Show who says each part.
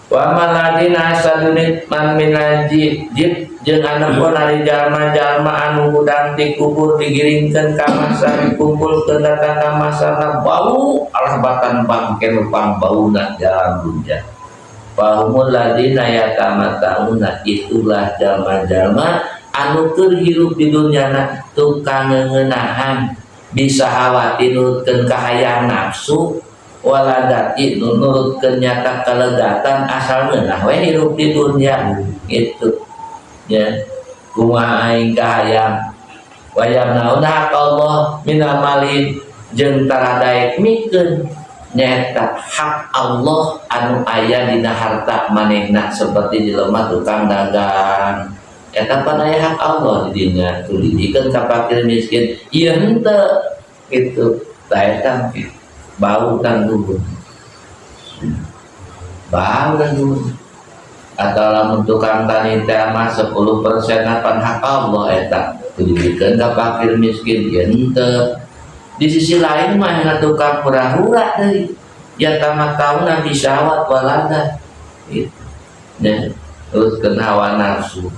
Speaker 1: Wa ammal ladzina hasadu nikman minaji jib jeung anepon ari jalma-jalma anu hudang di kubur digiringkeun ka mahsyar, dikumpulkeun datang ka mahsyarna bau alah batan bangke nu pangbauna jalan dunya. Fahumul ladzina yatamatta'una, itulah jalma-jalma anu keur hirup di dunyana tukang ngeuneunahan bisahawati nurutkeun kahayang nafsu waladati nurutkeun nyata kalegatan, asal ngeunah we hirup di dunya gitu ya, kumaha aing kahayang. Wayamnauna hak Allah minal malin jeung taradaek mikeun nyaeta hak Allah anu aya dina harta manehna, seperti jelema tukang dagang eta pan aya hak Allah di dinya, tulidikeun ka fakir miskin ieu henteu gitu. Tah, eta bau kan dulu, bau kan dulu. Atau lamun tukang tani teh mah 10% pan hak Allah eta tulidikeun ka fakir miskin ieu henteu. Di sisi lain mah yang tukang hura-hura deui, yatamatta'una bisyahwat walada gitu ya, terus kena hawa nafsu.